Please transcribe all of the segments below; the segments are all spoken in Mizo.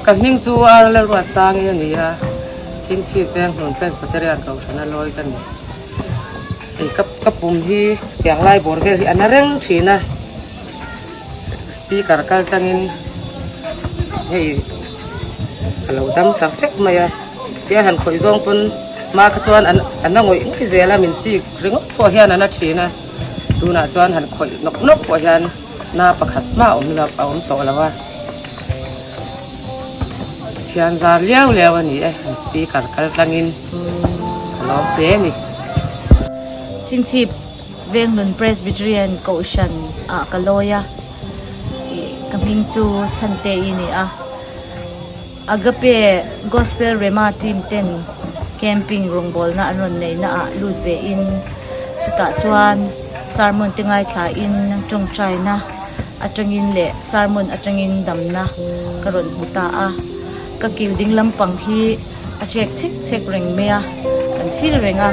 Ka hming chu Arla Ruatsangi a ni a, Chhingchhip veng hnun Presbyterian Kohhrana lawi ka ni. Hei ka ka pum hi tiang lai bawr vel hi a na reng thin a, speaker kal tlangin hei a lo dam ta vek mai a, tia han khawih zawng pawn hma kha chuan an a na ngawih ngawih zel a, min sik ringawt pawh hian a na thin a, tunah chuan han khawih nawk nawk pawh hian. Na pakhat hma awm lo a awm tawh lo a, Pathian zar liau liau a ni e, an speaker kal tlangin ka lawm hle a ni. Chhingchhip Venglun Presbyterian Kohhran ah ka lawi a, ih ka hming chu Chhante-i ni a, Agape Gospel Rema team ten camping rawngbawlna an rawn neihna ah lut ve in chutah chuan sermon te ngaithla in tawngtaina atangin leh sermon atangin damna ka rawn hmu ta a, ka kil ding lampang hi a chek chhek chhek reng mai a, kan feel reng a,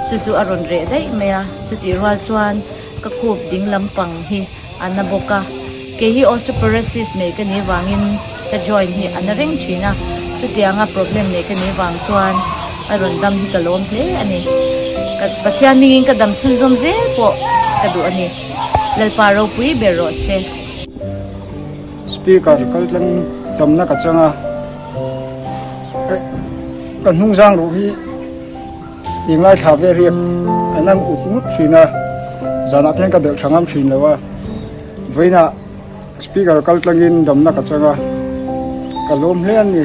chu chu a rawn reh daih mai a, chutih rual chuan ka khup ding lampang hi a na bawk a, kei hi osteoporosis nei ka nih vangin ka joint hi a na reng thin a, chutianga problem nei ka nih vang chuan a rawn dam hi ka lawm hle a ni. Ka Pathian hmingin ka dam chhunzawm zel pawh ka duh a ni. Lalpa ropui ber rawh se. Speaker kaltlang damna ka chang a, ka hnungzang ruh hi Tih ngaithla ve riak an ang ut ngut thin a, zanah te hian ka belh tha ngam thin lo a, vawiinah speaker kal tlangin damna ka chang a, ka lawm hle a ni.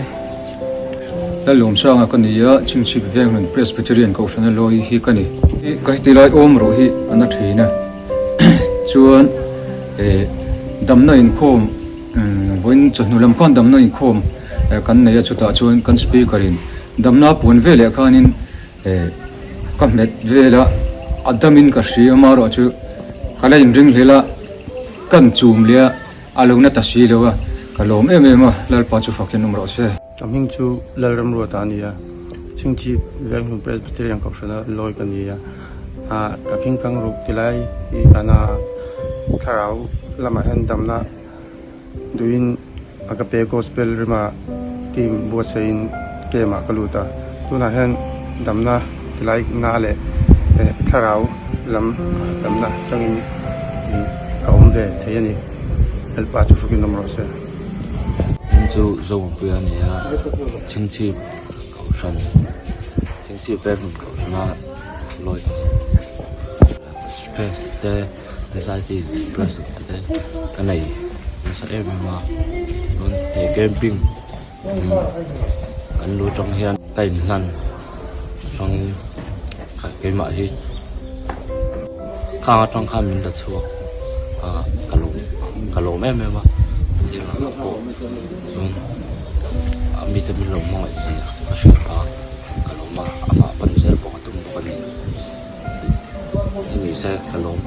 Lalawmsanga ka ni a, Chhingchhip Venglun Presbyterian Kohhrana lawi hi ka ni. Ka heti lai awm ruh hi a na thin a, chuan damna inkhawm vawiin chawhnu lam khan damna inkhawm kan nei a, chutah chuan kan speaker in Damna puan veleh khanin ka hmet vel a, a damin ka hria amaherawh chu ka la inring hlel a, kan chum leh a, a lo na ta si lo a, ka lawm em em a, Lalpa chu fakin awm rawh se. Ka hming chu Lalramruata a ni a, Chhingchhip Venghmun Presbyterian Kohhrana lawi ka ni a, ka khingkang ruk tilai hi ana thlarau lamah hian damna Duhin Agape Gospel rima team buatsaihin camp ah ka lut a, tunah hian damna tilai na leh thlarau lam damna changin ka awm ve thei a ni. Lalpa chu fukin awm rawh se. Hming chu Zomupuia a ni a, Chhingchhip Kohhran, Chhingchhip Veng hmun Kohhrana lawi ka ni. Stress te. Anxiety depression te ka nei nasa em em a chuan he camping kan lu atang hian ka inhlan atangin keimah hi khang atang khan min la chhuak a ka lawm ka lawm em em a thil pawh chuan mite min lo hmangaih zia ka hriat phah ka lawm a amah pan zel pawh ka tum bawk a ni. Hemi se ka lawm.